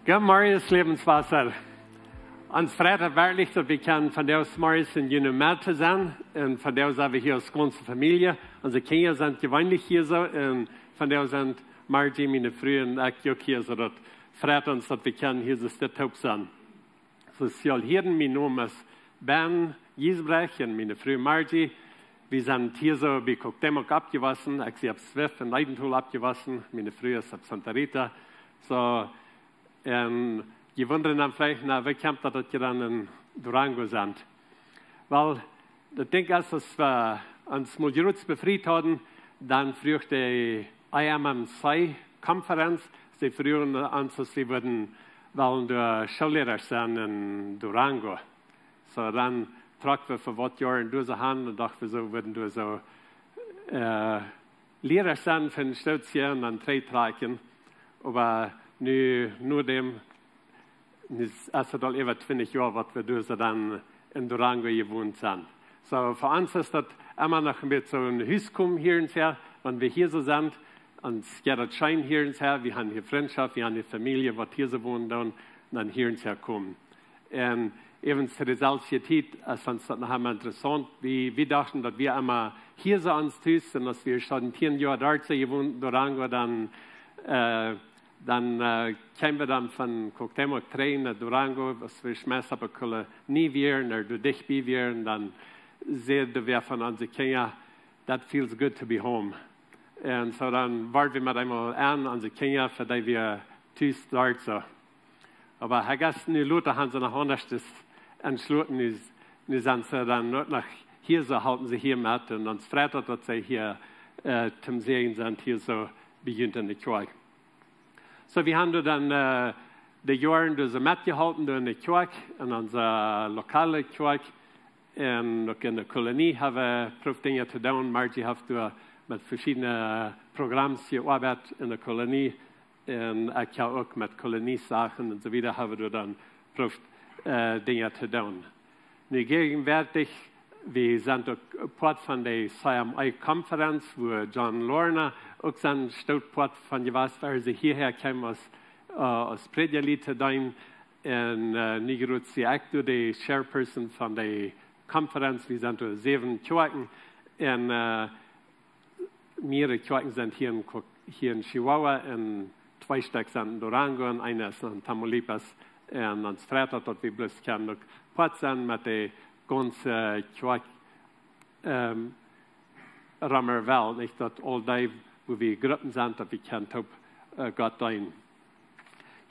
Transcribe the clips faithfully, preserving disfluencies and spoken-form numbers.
Goodemorjes, Lebenswasser. Ons freit daut werkjlich, daut wie kjennen vondoag zemorjes en june Medd sennen. Un vondoag sent wie hia aus gaunze Famielje. Onse Kjinja sent jeweenlich hia soo. Un vondoag sent Margie, miene Fru, un ekj uk hia, soo daut freit ons, daut wie kjennen hia soo toop sennen. Soo, jie aula hieren, mien Nomen es Ben Giesbrecht un miene Fru Margie. Wie sent hia soo bie Cuauhtémoc oppjewossen. Ekj sie opp Swift en Eidenthal oppjewossen. Miene Fru es opp Santa Rita. Soo, un jie wundren dan veleicht, na, woo kjemt daut, daut jie dan en Durango sent? Well, ekj denkj, aus, aus wie ons mol jrods befriet hauden, dan fruach de I M M C Conference, see fruagen ons, aus wie wudden wellen doa Schoollierasch sennen en Durango. Soo, dan trocken wie fa waut Joaren doa soo han un dochten wie soo, wudden doa soo, äh, Lierasch sennen fa een Stootje un dan trigjtrakjen. Oba nu, no däm, nu es, es daut aul äwa twintich Joa, waut wie doa soo dan en Durango jewont sent. Soo, fa ons es daut emma noch een bät soo een Hus komen hia un doa, wan wie hia soo sent. Ons jeit daut scheen hia un doa. Wie haben hia Frintschoft, wie haben hia Famielje, waut hia soo wonen doonen, dan hia un doa komen. Un äwent to deeselwje Tiet, es ons daut noch emma interessaunt. Wie, wie dochten, daut wie emma hia soo aun Tus, un aus wie soo tieen Joa doa soo jewont, Durango, dan, äh, dan, äh, kjeemen wie dan von Cuauhtémoc trigj no Durango, aus wie schmeist opp de Kolonie wieren, ooda doa dicht bie wieren, dan säd wäa von onse Kjinja: "That feels good to be home." Un soo dan worden wie met eemol aun onse Kjinja, fa dee wie tus doa soo. Oba ekj jleew, nu lota haben see noch aundasch daut entschloten, nu, nu sent see dan uk noch hia soo, halpen see hia met. Un ons freit daut, daut see hia, äh, toom Säajen sent, hia soo bie junt en de Kjoakj. Soo, wie haben doa dan, äh, de Joaren doa soo metjeholpen, doa en de Kjoakj, en onse lokale Kjoakj. Un uk en de Kolonie haben wie jeprooft Dinja to doonen. Margie haft doa met veschiedne Programms jeoabeit en de Kolonie. Un ekj hab uk met Koloniesachen un soo wieda haben wie doa dan jeprooft, äh, Dinja to doonen. Nu jäajenwoatich, wie sent uk Poat von de C M A Conference, wua John Lorna uk sien Stootpoat von jewast, aus hee hia kjeem aus, äh, aus Prädja to deenen. Un, äh, nu jrods sie ekj doa de Chairperson von de Conference. Wie sent doa säwen Kjoakjen. Un, äh, mea Kjoakjen sent hia en Ko-, hia en Chihuahua un twee Stekj sent en Durango un eene es en Tamaulipas. Un ons freit daut, daut wie bloos kjennen uk Poat sennen met de gaunze Kjoakj, ähm, rom de Welt, nich? Daut aul dee, wua wie Gruppen sent, daut wie kjennen toop, äh, Gott deenen.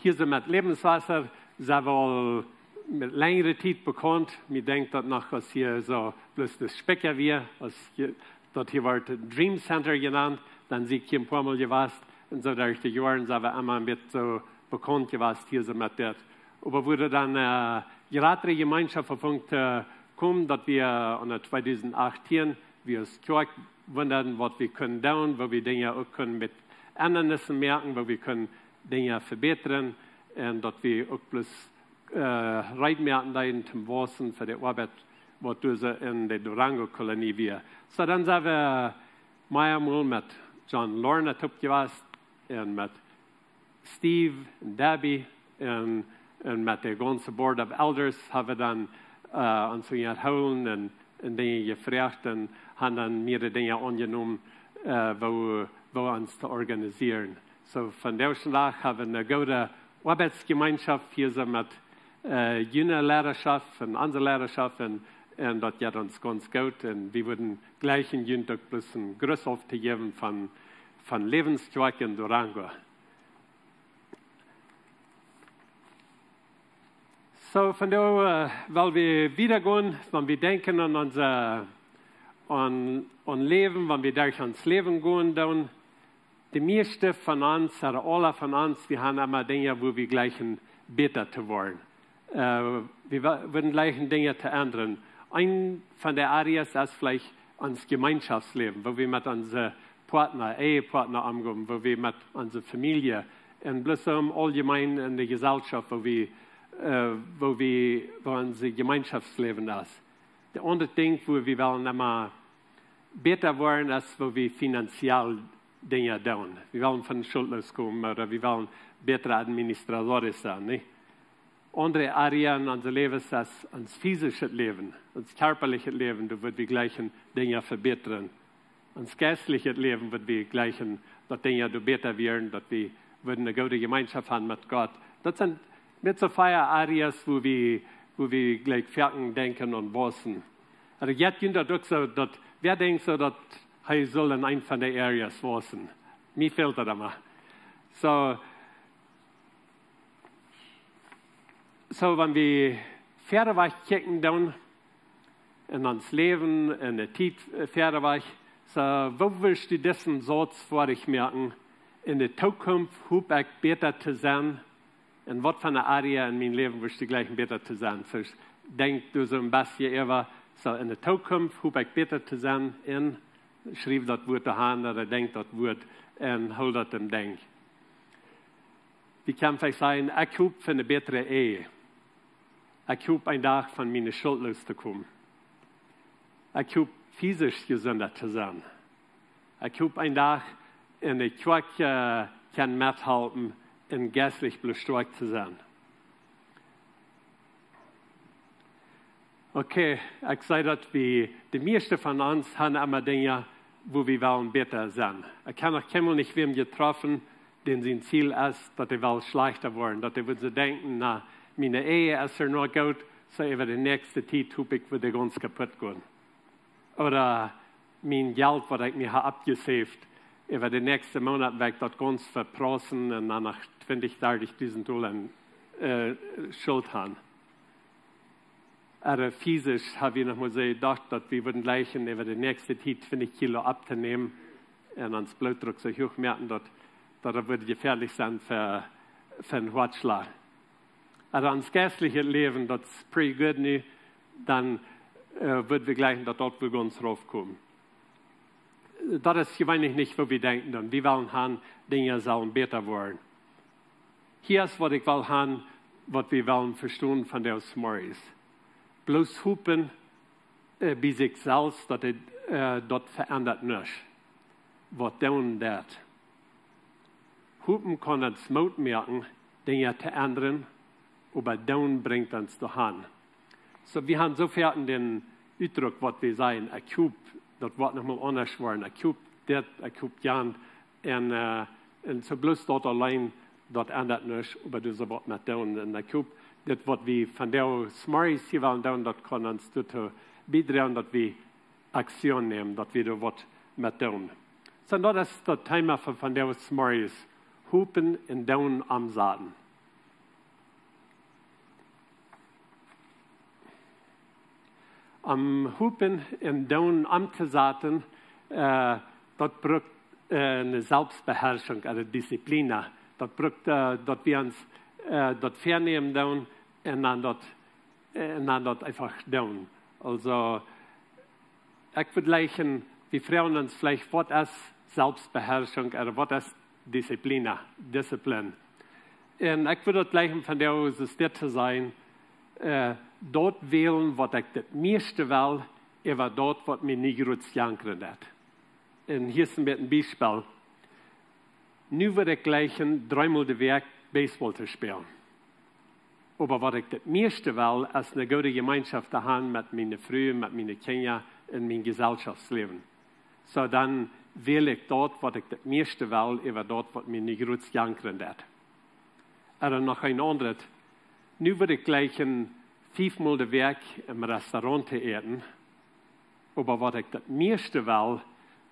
Hia soo met Lebenswasser sent wie aul met lenjre Tiet bekaunt. Mie denkjt daut noch, aus hia soo bloos de Spikja wia, aus hia, daut hia wort Dream Center jenant, dan sie ekj hia een poa Mol jewast. Un soo derch de Joaren sent wie emma een bät soo bekaunt jewast hia soo met dit. Oba wua dan, äh, jratre Jemeenschoft aunfunk to komen, daut wie, äh, aun tweedusent achttieen, wie aus Kjoakj wundaden, waut wie kunnen doonen, woo wie Dinja uk kunnen met Endrungen moaken, woo wie kunnen Dinja vebätren un daut wie uk bloos, äh, reed moaken deeden toom wausen fa de Oabeit, waut doa soo en de Durango Kolonie wia. Soo dan sent wie meamol met John Lorna toop jewast un met Steve un Debbie un, un met de gaunze Board of Elders haben wie dan, äh, ons unjahoolen un, un Dinja jefroacht un haben dan mea Dinja aunjenomen, äh, woo, woo ons to organisieren. Soo, vondoag dän Dach haben wie eene goode Oabeitsjemeenschoft hia soo met, äh, june Leidaschoft un onse Leidaschoft un, un daut jeit ons gaunz goot. Un wie wudden jleichen junt uk bloos een Gruss auftojäwen von, von Lebenskjoakj en Durango. Soo, vondoag, äh, well wie wieda gonen, wan wie denkjen aun ons, äh, aun, aun Läwen, wan wie derch ons Läwen gonen, dan de mieeschte von ons, ooda aule von ons, wie haben emma Dinja, wua wie jleichen bäta to woaren. Äh, wie wa-, wudden jleichen Dinja to endren. Eent von de Areas es veleicht ons Jemeenschoftläwen, wua wie met onse Partner, Ehepartner omgonen, wua wie met onse Famielje un bloos em Auljemeenen en de Jeselschoft, wua wie, äh, wua wie, wua ons Jemeenschoftläwen es. De aundre Dinkj, wua wie wellen emma bäta woaren, es wua wie finanziell Dinja doonen. Wie wellen von Schult loskomen, ooda wie wellen bätre Administradores sennen, nich? Aundre Area en ons Läwen es ons physisches Läwen, ons kjarpalichet Läwen, doa woa wie jleichen Dinja vebätren. Ons jeistlichet Läwen woa wie jleichen, daut Dinja doa bäta woaren, daut wie woaren eene goode Jemeenschoft haben met Gott. Daut sent met soo vea Areas, wua wie, wua wie jlikj foaken denkjen aun waussen. Oba jeit junt daut uk soo, daut, wäa denkjt soo, daut hee saul en eent von dee Areas waussen? Mie fält daut emma. Soo, soo, wan wie wieda wajch kjikjen doonen, en ons Läwen, en de Tiet, äh, wieda wajch, soo, woo wurscht du disen Sauz fa die moaken? En de Tookunft hop ekj bäta to sennen. En waut fa eene Area en mien Läwen wurscht du jleichen bäta to sennen? Soo, denkj du soo een bät äwa, soo, en de Tookunft hop ekj bäta to sennen, en, schriew daut Wuat doa han, ooda denkj daut Wuat, en hool daut em Denkj. Wie kjennen veleicht sajen, ekj hop fa eene bätre Ehe. Ekj hop een Dach von miene Schult loos to komen. Ekj hop physisch jesunda to sennen. Ekj hop een Dach en de Kjoakj, äh, kjennen methalpen en jeistlich bloos stoakj to sennen. Okay, ekj saj daut, wie, de mieeschte von ons haben emma Dinja, wua wie wellen bäta sennen. Ekj hab noch kjeenmol nich wäm jetroffen, dän sien Ziel es, daut hee well schlajchta woaren, daut hee wudd soo denkjen, na, miene Ehe es uk noch goot, soo äwa de näakjste Tiet hop ekj, woat dee gaunz kaputt gonen. Ooda mien Jelt, waut ekj mie hab aufjesaved, äwa de näakjste Moonat woa ekj daut gaunz vepraussen un dan noch twintich, dartich dusent Dolla, äh, Schult haben. Oba physisch hab wie noch mol soo jedocht, daut wie wudden jleichen äwa de näakjste Tiet twintich Kilo auftonämen un ons Blootdruck soo huach moaken, daut, daut daut wudd jefäadlich sennen fa, fa een Hoatschlach. Oba ons jeistlichet Läwen, daut es pretty good nu, dan, äh, wudd wie jleichen, daut daut wudd gaunz raufkomen. Daut es jeweenlich nich, waut wie denkjen, dan wie wellen haben, Dinja sellen bäta woaren. Hia es, waut ekj well haben, waut wie wellen vestonen von dee Morjes. Bloos hopen, äh, bie sikj selfst, daut hee, äh, daut veendat nuscht. Waut doonen deit. Hopen kaun ons Moot moaken, Dinja to endren, oba doonen brinjt ons doahan. Soo, wie haben soo foaken dän Utdruck, waut wie sajen, ekj hop, daut woat noch mol aundasch woaren, ekj hop dit, ekj hop jant, un, äh, un soo bloos daut auleen, daut endat nuscht, oba du saust waut met doonen. Un ekj hop, dit waut wie vondoag zemorjes hia wellen doonen, daut kaun ons doatoo biedroagen, daut wie Aktion nämen, daut wie doa waut met doonen. Soo, daut es daut Thema von vondoag zemorjes, hopen un doonen omsaten. Om hopen un doonen omtosaten, äh, daut brukt, äh, eene Selbstbeherrschung, eene Disziplin. Daut brukt, äh, daut wie ons, äh, daut väanämen doonen un dan daut, äh, un dan daut eefach doonen. Aulsoo, ekj wudd jleichen, wie froagen ons veleicht, waut es Selbstbeherrschung, ooda waut es Disziplin, Discipline? Un ekj wudd daut jleichen vondoag soo dit to sajen, äh, daut wälen, waut ekj daut mieeschte well, äwa daut, waut mie nich groot jankren deit. Un hia es een bät een Biespel. Nu wudd ekj jleichen, dreemol de Wäakj Baseball to spälen. Oba waut ekj daut mieeschte well, es eene goode Jemeenschoft to haben met miene Fru, met miene Kjinja un mien Jesellschoftsläwen. Soo, dan wäl ekj daut, waut ekj daut mieeschte well, äwa daut, waut mie nich groot jankren deit. Ooda noch een aundret. Nu wudd ekj jleichen, fiefmol de Wäakj em Restaurant to äten. Oba waut ekj daut mieeschte well,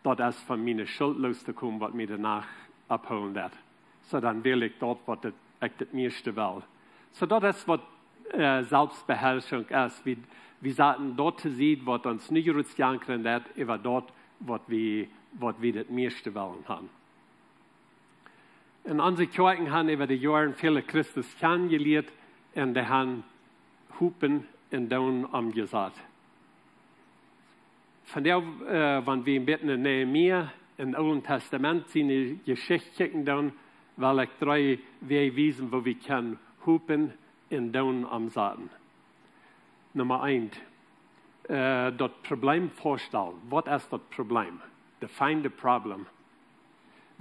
daut es von miene Schult loos to komen, waut mie doano ophoolen deit. Soo, dan wäl ekj daut, waut daut, ekj daut mieeschte well. Soo, daut es waut, äh, Selbstbeherrschung es. Wie, wie saten daut to Sied, waut ons nich groot jankren deit, äwa daut, waut wie, waut wie daut mieeschte wellen haben. En onse Kjoakjen haben äwa de Joaren väle Christen kjanen jelieet un dee haben hopen un doonen omjesat. Vondoag, äh, wan wie een bät no Nehemia em Oolen Tastament siene Jeschicht kjikjen doonen, well ekj dree Wäaj wiesen, woo wie kjennen hopen un doonen omsaten. Numma eent, äh, daut Problem väastalen. Waut es daut Problem? Define the problem.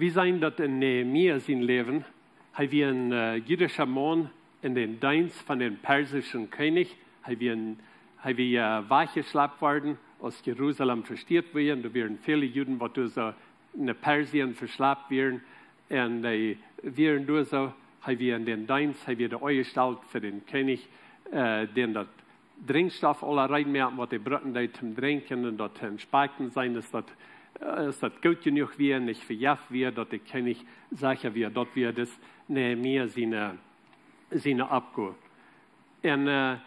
Wie seenen daut en Nehemia sien Läwen. Hee wia een äh, jüdischa Maun en dän Deenst von dän persischen Kjennich. Hee wia, een, hee wia äh, wajchjeschlapt worden, aus Jerusalem vesteat wia. Doa wieren väle Juden, waut doa soo no Persien veschlapt wieren. Un dee wieren doa soo, hee wia en dän Deenst, hee wia doa aunjestalt fa dän Kjennich, äh, dän daut Drinkjstoff aula reed moaken, waut dee brucken deed toom drinkjen, un daut to inspekten sennen, aus daut, äh, aus daut goot jenuach wia un nich vejeft wia, daut de Kjennich secha wia. Daut wia dis Nehemia siene, siene Oppgow. Un, äh,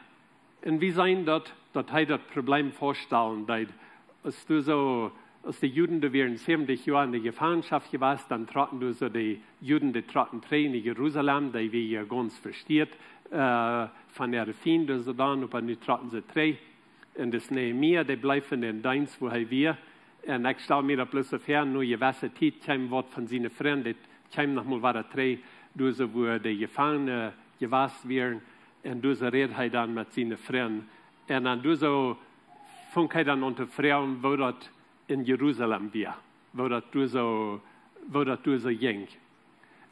un wie seenen daut, daut hee daut Problem väastalen deed. Aus doa soo, aus de Juden doa wieren säwentich Joa en de Jefangenschoft jewast, dan trocken doa soo de Juden, dee trocken trigj no Jerusalem, dee wia gaunz vesteat äh, von äare Fiend, soo dan, oba nu trocken see trigj. Un dis Nehemia, dee bleef en dän Deenst, wua hee wia. Un ekj stal mie daut bloos soo väa, no jewesse Tiet kjeem waut von siene Frind, dee kjeem noch mol wada trigj, doa soo wua de Jefangene jewast wieren. Un doa soo räd hee dan met siene Frind. Un dan doa soo funk hee dan aun to froagen, woo daut en Jerusalem wia, woo daut doa soo, woo daut doa soo jinkj.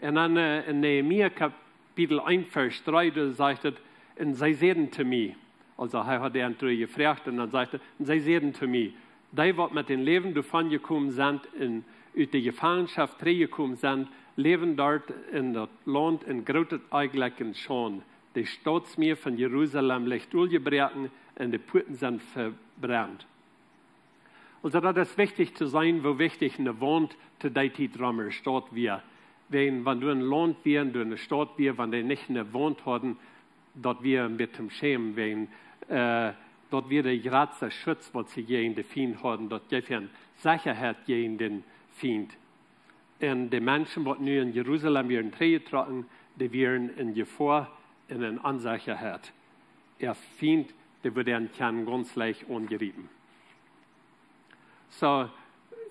Un dan äh, en Nehemia Kapitel eent Varsch dree, doa sajcht et: "Un see säden to mie", aulsoo hee haud an trigj jefroacht, un dan sajcht et: "Un see säden to mie, dee waut met dän Läwen doavon jekomen sent un ut de Jefangenschoft trigj jekomen sent, läwen doa en daut Launt en grootet Onjlekj un Schaund. De Stautsmia von Jerusalem licht doljebroaken un de Puaten sent vebrent." Aulsoo daut es wichtich to seenen, woo wichtich eene Waunt to dee Tiet rom eene Staut wia. Wan, wan doa een Launt wia, doa eene Staut wia, wan dee nich eene Waunt hauden, daut wia een bät schäm, wan, äh, daut wia de jratste Schutz, waut see jäajen dän Fiend hauden. Daut jeef an Sechaheit jäajen dän Fiend. Un de Menschen, waut nu en Jerusalem wieren trigj jetrocken, dee wieren en Jefoa un en Onsechaheit. Äa Fiend, dee wudd an kjennen gaunz leicht aunjriepen. Soo,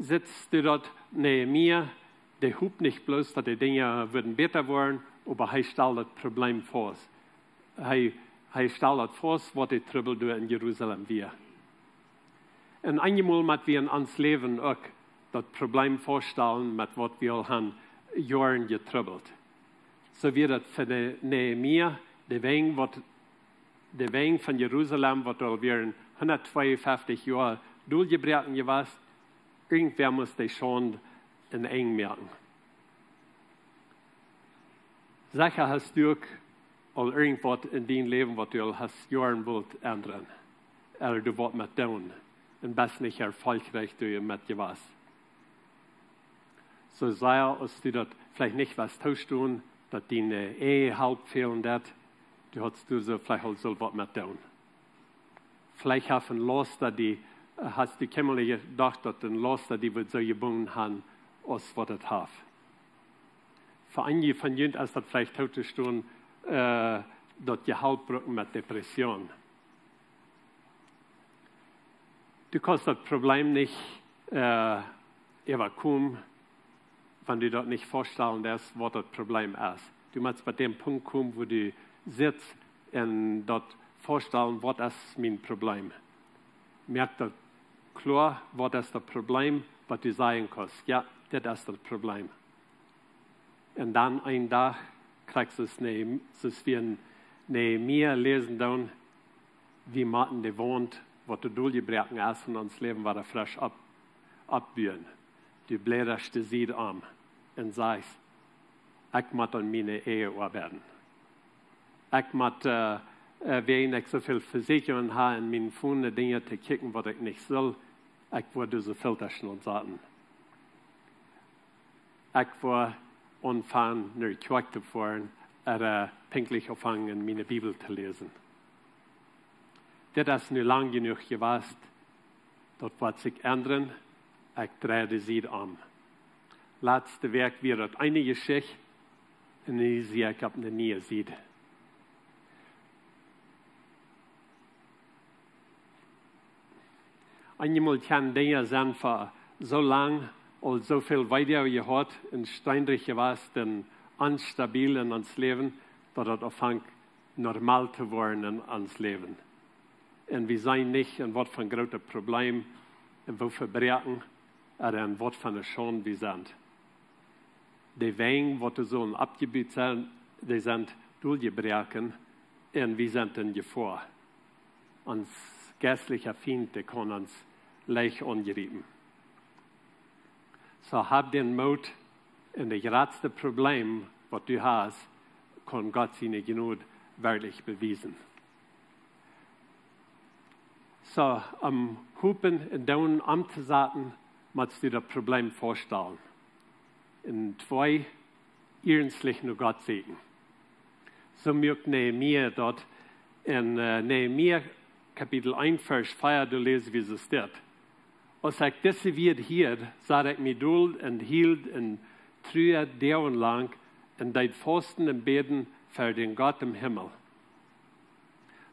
sitst du daut, Nehemia, dee hoppt nich bloos, daut de Dinja wudden bäta woaren, oba hee stalt daut Problem väa. Hee, hee stalt daut väa, waut de Trubbel doa en Jerusalem wia. Un eenjemol mott wie en ons Läwen uk daut Problem väastalen, met waut wie aul han Joaren jetrubbelt. Soo wia daut fa de Nehemia, de Wenj, waut, de Wenj von Jerusalem, waut aul wieren hundattweeunfeftich Joa doljebroaken jewast, irjentwäa must dee Schaund een Enj moaken. Secha hast du uk aul irjentwaut en dien Läwen, waut du aul hast Joaren wult endren. Ooda du waut met doonen. Un best nich erfolgreich doamet jewast. Soo sea aus du daut veleicht nich wurscht toostonen, daut diene Ehe Help fälen deed, du hast doa soo veleicht aul soo waut met doonen. Veleicht haft een Lausta die, äh, hast du kjeenmol jedocht, daut een Lausta die wudd soo jebungen haben, aus waut et haft. Fa eenje von junt es daut veleicht toostostonen, äh, daut jie Help brucken met Depression. Du kaust daut Problem nich, äh, äwakomen, wan du daut nich väastalen deist, waut daut Problem es. Du motst bie dän Punkt komen, wua du sitst un daut väastalen, waut es mien Problem. Moak daut kloa, waut es daut Problem, waut du sajen kaust: "Jo, dit es daut Problem." Un dan een Dach kjrichst du, soo aus wie en Nehemia läsen doonen, wie motten de Waunt, waut doa doljebroaken es en ons Läwen, wada fresch opp-, oppbuen. Du blädascht de Sied om un sajchst: "Ekj mott aun miene Ehe oabeiden. Ekj mott, äh, äh, wäajen ekj soo väl Vesäakjungen hab en mien Phone, Dinja to kjikjen, waut ekj nich sull. Ekj woa dise Filtasch aunsaten. Ekj woa aunfangen, no de Kjoakj to foaren, ooda, äh, pinkjlich aunfangen, miene Bibel to läsen. Dit es nu lang jenuach jewast. Daut woat sikj endren. Ekj drei de Sied om." Latste Wäakj wia daut eene Jeschicht, un nu sie ekj opp eene niee Sied. Eenjemol kjennen Dinja sennen fa soo lang aul soo väl wieda jehaut un stendich jewast un onstabil en ons Läwen, daut daut aunfangt normal to woaren en ons Läwen. Un wie seenen nich, en waut fa een grootet Problem, en woo vebroaken, ooda en waut fa eene Schaund wie sent. De Wenj, waut doa soo oppjebut sent, dee sent doljebroaken un wie sent en Jefoa. Ons jeistlicha Fient, dee kaun ons leicht aungriepen. Soo hab dän Moot, en daut jratste Problem, waut du hast, kaun Gott siene Jnod werkjlich bewiesen. Soo, om Hopen un Doonen omtosaten, motst du daut Problem väastalen. Un twee, iernstlich no Gott sieekjen. Soo muak Nehemia daut en, äh, Nehemia Kapitel eent, Varsch vea, doa läs wie soo dit: Aus ekj dise Wieed hieed, sad ekj mie dol un hield un truad doagenlang un deed fausten un bäden ver dän Gott em Himmel.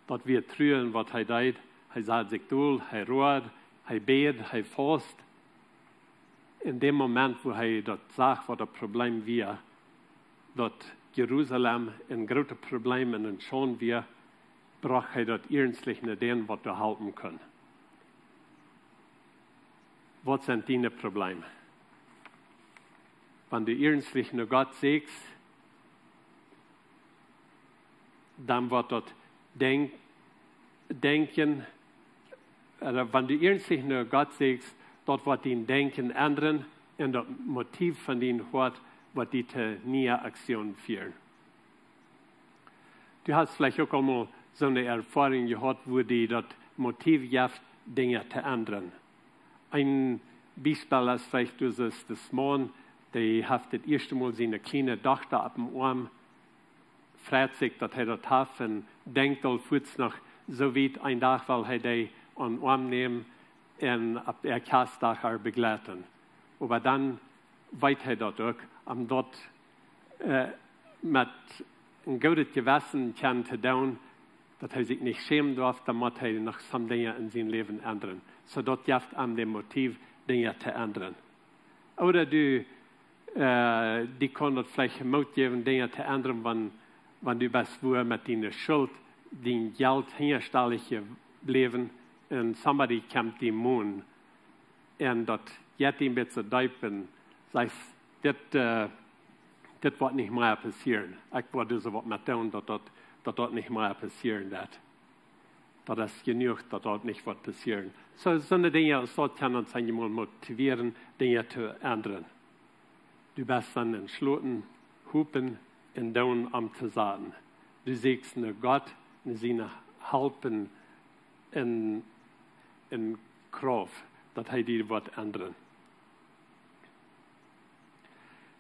Daut wia truren, waut hee deed. Hee sad sikj dol, hee road, hee bäd, hee faust. En däm Moment, wua hee daut sach, waut daut Problem wia, daut Jerusalem een grootet Problem un een Schaund wia, brocht hee daut iernstlich no dän, waut doa halpen kunn. Waut sent diene Probleme? Wan du iernstlich no Gott sieekjst, dan woat daut Denkj-, Denkjen, äh, wan du iernstlich no Gott sieekjst, daut woat dien Denkjen endren un daut Motiv von dien Hoat woat die to niee Aktion fieren. Du hast veleicht uk aul mol soone Erfoarunk jehaut, wua die daut Motiv jeft, Dinja to endren. Een Biespel es veleicht, du sittst, dis Maun, dee haft daut ieeschte Mol siene kjliene Dochta oppem Oarm, freit sikj, daut hee daut haft, un denkjt aul fuaz noch soo wiet, een Dach well hee dee aum Oarm nämen un opp äa Kjastdach äa bejleiden. Oba dan weet hee daut uk, om daut, äh, met een goodet Jewessen kjennen to doonen, daut hee sikj nich schämen darf, dan mott hee noch some Dinja en sien Läwen endren. Soo daut jeft am daut Motiv, Dinja to endren. Ooda du, äh, die kaun daut veleicht Moot jäwen, Dinja to endren, wan, wan du best wua met diene Schult, dien Jelt hinjastalik jebläwen, un somebody kjemt die monen. Un daut jeit een bät deep un sajchst: Dit, äh, dit woat nich mea passieren. Ekj woa doa soo waut met doonen, daut daut, daut daut nich mea passieren woat. Daut es jenuach, daut daut nich woat passieren. Soo, soone Dinja aus daut kjennen ons eenjemol motivieren, Dinja to endren. Du best dan entschloten, Hopen un Doonen omtosaten. Du sieekjst no Gott, no siene Help un, un Krauft, daut hee die woat endren.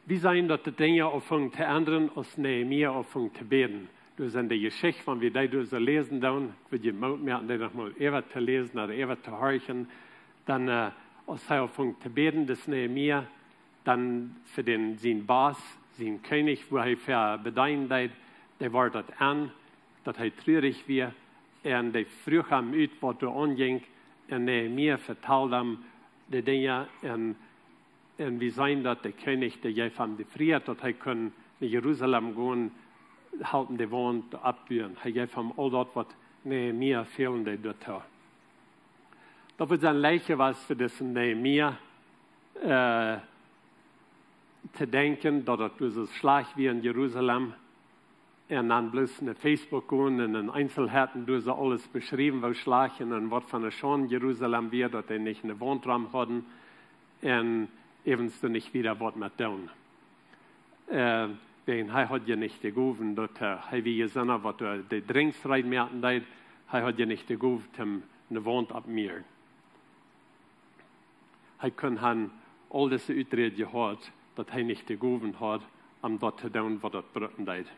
Wie seenen, daut de Dinja aunfungen to endren, aus Nehemia aunfung to bäden. Doa sent de Jeschicht, wan wie dee doa soo läsen doonen, ekj wudd die Moot moaken, dee noch mol äwa to läsen ooda äwa to horchen, dan, äh, aus hee aunfung to bäden, dis Nehemia, dan fa dän, sien Boss, sien Kjennich, wua hee fa bedeenen deed, dee wort daut aun, daut hee trurich wia, un dee fruach am ut, waut doa aunjinkj, un Nehemia vetald am de Dinja, un, un wie seenen, daut de Kjennich, dee jeef am de Frieheit, daut hee kunn no Jerusalem gonen, halpen de Waunt oppbuen. Hee jeef am aul daut, waut Nehemia fälen deed doatoo. Daut wudd sennen leicht jewast fa disen Nehemia, äh, to denkjen, daut et soo schlajcht wia en Jerusalem, un dan bloos no Facebook gonen un en Eenselheiten doa soo aules beschriewen, woo schlajcht un waut fa eene Schaund Jerusalem wia, daut dee nich eene Waunt rom hauden un äwent doa nich wieda waut met doonen. Äh, wäajen hee haud je nich de Gowen, daut, äh, hee wia je soona, waut doa de Drinks reed moaken deed, hee haud je nich de Gow toom eene Waunt oppmuaren. Hee kunn han aul dise Uträd jehaut, daut hee nich de Gowen haud, om daut to doonen, waut daut brucken deed.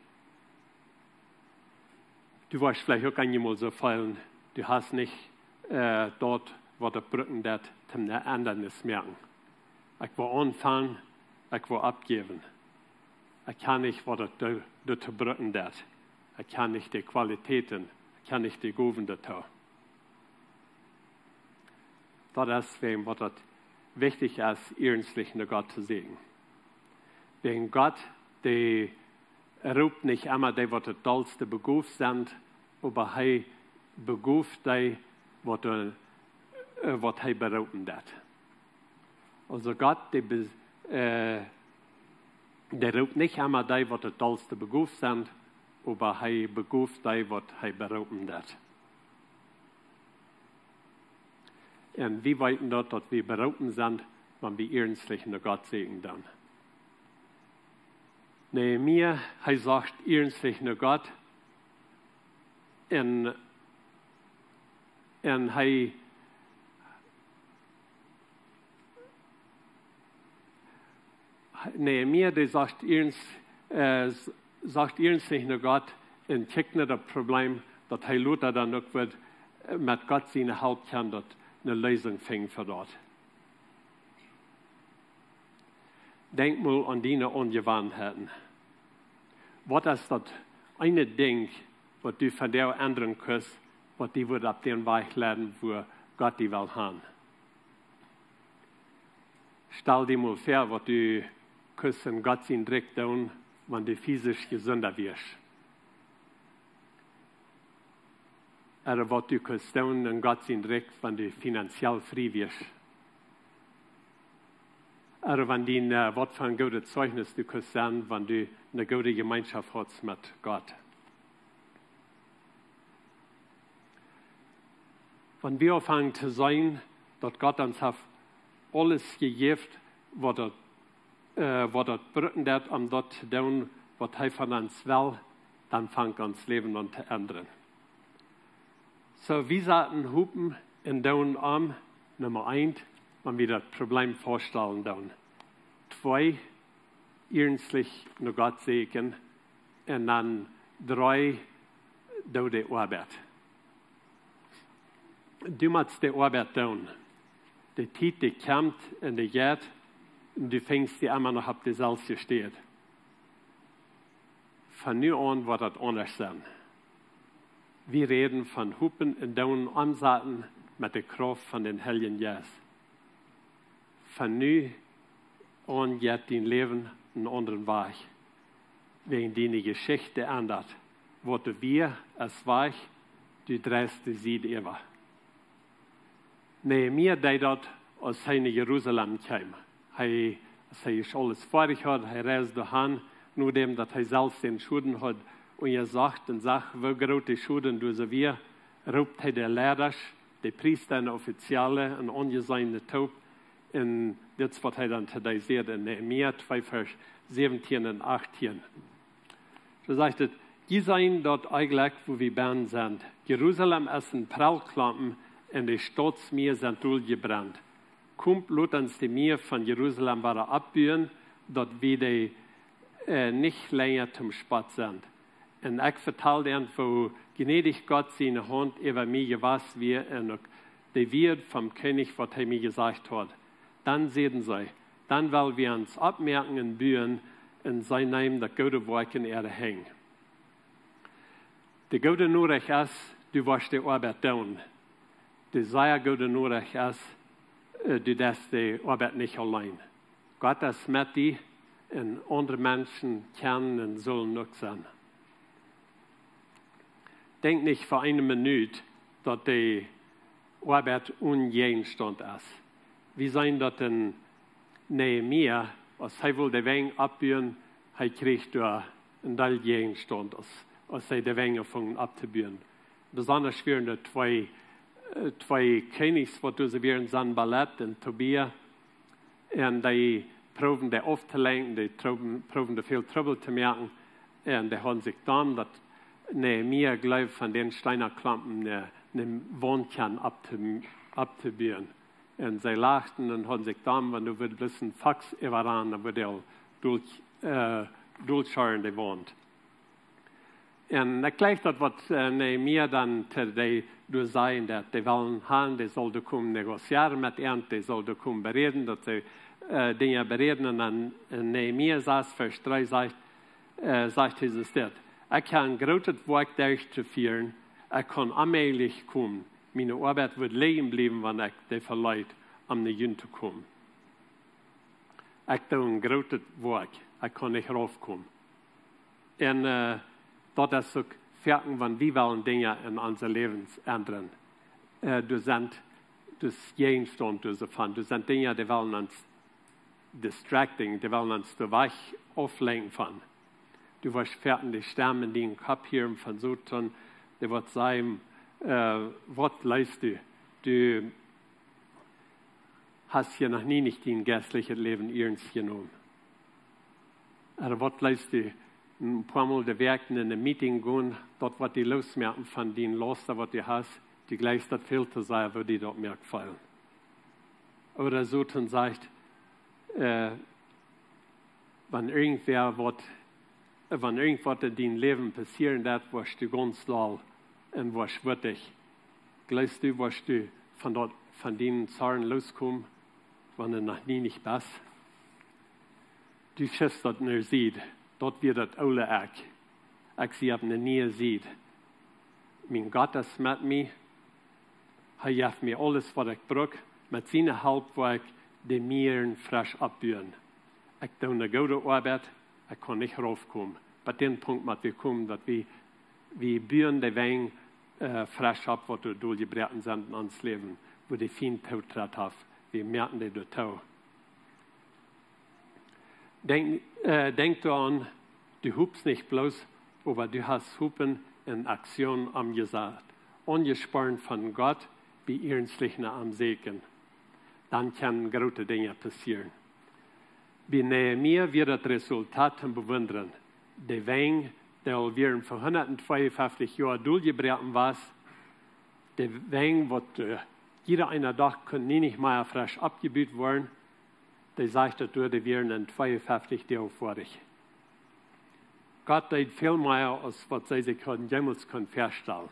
Du woascht veleicht uk eenjemol soo feelen, du hast nich, äh, daut, waut daut brucken deed, toom eene Endrunk moaken. Ekj well aunfangen, ekj well oppjäwen. Ekj kaun nich, waut daut do-, doatoo brucken deed. Ekj kaun nich de Qualitäten, ekj kaun nich de Gowen doatoo. Daut es, wäajen waut daut wichtich es, iernstlich no Gott to sieekjen. Wäajen Gott, dee roopt nich emma dee, waut daut dollste begoft sent, oba hee begoft dee, waut, äh, waut hee beroopen deed. Aulsoo Gott, dee be-, äh, Dee roopt nich emma dee, waut daut dollste begooft sent, oba hee begooft dee, waut hee beroopen deit. Un wie weeten daut, daut wie beroopen sent, wan wie iernstlich no Gott sieekjen dan. Nehemia, hee socht iernstlich no Gott. Un, un hee, Nehemia, dee socht iernst, äh, socht iernstlich no Gott un kjikjt no daut Problem, daut hee lota dan uk wudd, äh, met Gott siene Help kjennen daut ne Leesunk finjen fa daut. Denkj mol aun diene Onjewanheiten. Waut es daut eene Dinkj, waut du vondoag endren kaust, waut die wudd opp dän Wajch leiden, wua Gott die well han? Stal die mol väa, waut du kaust en Gott sien Rikj doonen, wan du physisch jesunda wieescht. Ooda waut du kaust doonen en Gott sien Rikj, wan du finanziell frie wieescht. Ooda wan dien, äh, waut fa een goodet Zeichnis du kaust sennen, wan du ne goode Jemeenschoft hast met Gott. Wan wie aunfangen to seenen, daut Gott ons haft aules jejäft, waut daut, äh, waut daut brucken deit, om daut to doonen, waut hee von ons well, dan fangt ons Läwen aun to endren. Soo, wie saten Hopen un doonen om, Numma eent, wan wie daut Problem väastalen doonen. Twee, iernstlich no Gott sieekjen. Un dan dree, doo de Oabeit. Du motst de Oabeit doonen. De Tiet, dee kjemt un dee jeit, un du finjst die emma noch opp deeselwje Städ. Von nu aun woat daut aundasch sennen. Wie räden von Hopen un Doonen omsaten met de Krauft von dän Heiljen Jeist. Von nu aun jeit dien Läwen eenen aundren Wajch. Wäajen diene Jeschicht endat. Waut du wieescht, es wajch, du dreist de Sied äwa. Nehemia deed daut, aus hee no Jerusalem kjeem. Hee, aus hee aules foadich haud, hee reisd doahan, nodäm daut hee selfst dän Schoden haud unjasocht un sach, woo groot de Schoden doa soo wia, roopt hee de Leidasch, de Priesta un Offizielle un aunjeseene toop. Un dit es, waut hee dan to dee säd en Nehemia twee, Varsch säwentieen un achtieen. Soo sajcht et: "Jie seenen daut eejentlich, wua wie bennen sent. Jerusalem es een Prellklompen un de Stautsmia sent doljebrennt. Komt, lot ons de Mia von Jerusalem wada oppbuen, daut wie dee, äh, nich lenja toom Spott sent." Un ekj vetald an, woo jnädich Gott siene Haunt äwa mie jewast wia un uk de Wieed vom Kjennich, waut hee mie jesajcht haud. Dan säden see: "Dan well wie ons oppmoaken un buen, un see neemen daut goode Woakj en äare Henj." De goode Norecht es, du woascht de Oabeit doonen. De sea goode Norecht es, äh, du deist de Oabeit nich auleen. Gott es met die un aundre Menschen kjennen un sellen uk sennen. Denkj nich fa eene Minut, daut de Oabeit onen Jäajenstaunt es. Wie seenen daut en Nehemia, aus hee wull de Wenj oppbuen, hee kjrieech doa een Deel Jäajenstaunt, aus, aus hee de Wenj aunfunk opptobuen. Besonda wieren doa twee, äh, twee Kjennichs, waut doa wieren, Sanballat un Tobia. Un dee proowden dee auftolenkjen, dee proowden, proowden dee väl Trubbel to moaken. Un dee hauden sikj dan, daut Nehemia jleewd, von dän Steenklompen ne, ne Waunt kjennen oppto-, opptobuen. Un see lachten un hauden sikj dan, wan doa wudd bloos een Fox äwarannen, dan wudd hee aul dol, äh, dolscharren de Waunt. Un ekj jleew daut, waut, äh, Nehemia dan to dee doa säd, daut dee wellen han, dee sull doa komen negocieren met an, dee sull doa komen beräden, daut see, äh, Dinja beräden. Un dan en Nehemia sas, Varsch dree sajcht, äh, sajcht Jesus dit: "Ekj hab een grootet Woakj derchtofieren, ekj kaun onmäajlich komen. Miene Oabeit wudd lijen bliewen, wan ekj dee veleet, om no junt to komen. Ekj doo een grootet Woakj, ekj kaun nich raufkomen." Un, äh, daut es uk foaken, wan wie wellen Dinja en onse Läwens endren. Äh, doa sent, doa es Jäajenstaunt doa soo von, doa sent Dinja, dee wellen ons distracting, dee wellen ons doa wajch auflenkjen von. Du woascht foaken de Stemm en dienen Kopp hieren von Soton, dee woat sajen: "Äh, waut leist du? Du hast hia noch nie nich dien jeistlichet Läwen ernst jenomen." Ooda waut leist du? Een poa Mol de Wäakj en een Meeting gonen, daut woat die loosmoaken von dien Last, waut du hast. Du jlikjst daut väl to sennen, woo die daut moakt feelen. Ooda Soton sajcht, äh, wan irjentwäa waut, wan irjentwaut en dien Läwen passieren deit, woascht du gaunz doll un woascht wutich. Jleefst du, woascht du von daut, von dienen Zorn looskomen, wan du noch nie nich best? Du schiffst daut no Sied. Daut wia daut oole Ekj. Ekj sie opp eene niee Sied. Mien Gott es met mie. Hee jeft mie aules, waut ekj bruck. Met siene Help woa ekj de Mieren fresch oppbuen. Ekj doo eene goode Oabeit, ekj kaun nich raufkomen. Bie dän Punkt mott wie komen, daut wie, wie buen de Wenj, äh, fresch opp, waut doa doljebroaken sent en ons Läwen, wua de Fient Tootritt haft. Wie moaken dee doa too. Denkj, äh, denkj doaraun, du hopst nich bloos, oba du hast Hopen en Aktion omjesat. Aunjespornt von Gott, bie ernstlich no am sieekjen. Dan kjennen groote Dinja passieren. Bie Nehemia wia daut Resultat to bewundren. De Wenj, dee aul wieren fa hundat tweeunfeftich Joa doljebroaken wia, de Wenj, waut, äh, jieda eena docht, kunn nie nich mea fresch oppjebut woaren, dee sajcht daut doa, dee wieren en tweeunfeftich Doag foadich. Gott deed väl mea aus waut see sikj hauden jemols kunt väastalen.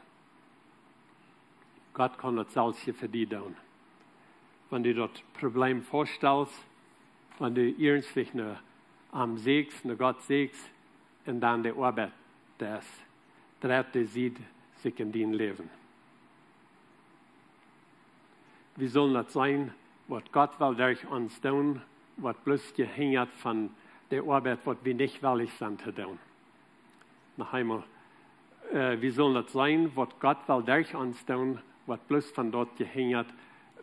Gott kaun daut selfst fa die doonen. Wan du daut Problem väastalst, wan du ernstlich no am sieekjst, no Gott sieekjst, un dan de Oabeit deist, dreit de Sied sikj en dien Läwen. Wie sellen daut seenen, waut Gott well derch ons doonen, woat bloos jehinjat von de Oabeit, waut wie nich wellich sent to doonen. Noch eemol, äh, wie sellen daut seenen, waut Gott well derch ons doonen, woat bloos von daut jehinjat,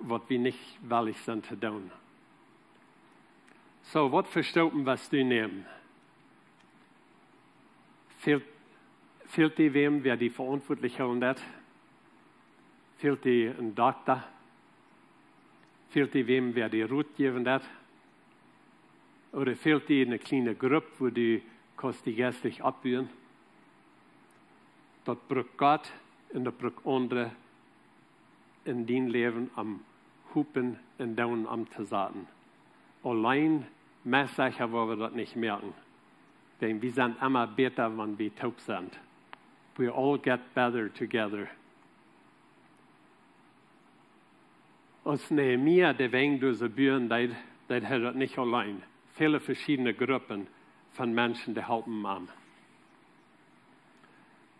waut wie nich wellich sent to doonen. Soo, waut fa Stopen woascht du nämen? Fält, fält die wäm, wäa die veauntwuatlich hoolen deit? Fält die een Dokta? Fält die wäm, wäa die Rot jäwen deit? Ooda fält die eene kjliene Grupp, wua du kaust die jeistlich oppbuen? Daut brukt Gott un daut brukt aundre en dien Läwen om Hopen en Doonen omtosaten. Auleen, meist secha woa wie daut nich moaken. Dan wie sent emma bäta, wan wie toop sent. We all get better together. Aus Nehemia de Wenj doa soo buen deed, deed hee daut nich auleen. Väle veschiedne Gruppen von Menschen, dee holpen am.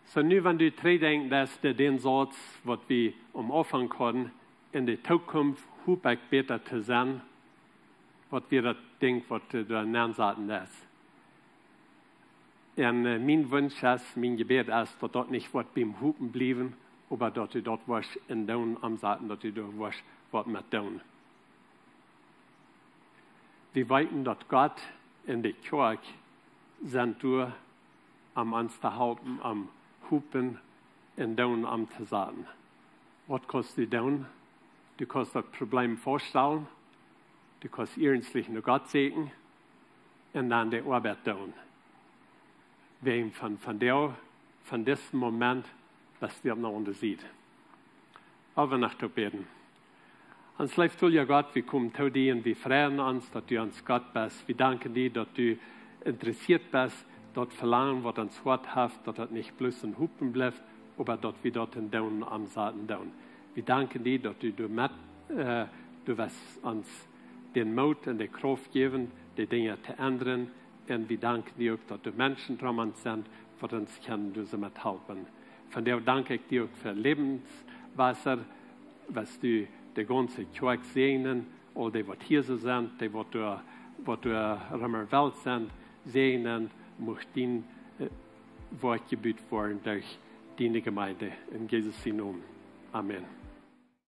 Soo, nu, wan du trigjdenkjst, daut es de, dän Sauz, waut wie aum Aunfank hauden: "En de Tookunft hop ekj bäta to sennen", waut wia daut Dinkj, waut du doa nensaten deist? Un, äh, mien Wunsch es, mien Jebäd es, daut daut nich woat biem Hopen bliewen, oba daut du daut woascht en Doonen omsaten, daut du doa woascht waut met doonen. Wie weeten, daut Gott un de Kjoakj sent doa, om ons to halpen, om Hopen en Doonen omtosaten. Waut kaust du doonen? Du kaust daut Problem väastalen, du kaust ernstlich no Gott sieekjen un dan de Oabeit doonen. Wäm von, von dee, von disen Moment, daut wie opp ne aundre Sied. Lot ons noch toop bäden. Ons leewa, trua Gott, wie komen to die un wie freien ons, daut du ons Gott best. Wie danken die, daut du interessieet best, daut Velangen, waut ons Hoat haft, daut daut nich bloos een Hopen blift, oba daut wie daut en Doonen omsaten doonen. Wie danken die, daut du doamet, äh, du woascht ons dän Moot un de Krauft jäwen, de Dinja to endren. Un wie danken die uk, daut doa Menschen rom ons sent, waut ons kjennen doa soo met halpen. Vondoag dank ekj die uk fa Läwenswota, woascht du de gaunze Kjoakj säajnen, aul dee, waut hia soo sent, dee, waut doa, waut doa rom de Welt sent, säajnen, mucht dien, äh, Wuat jebut woaren derch diene Jemeent. En Jesus sienen Nomen. Amen.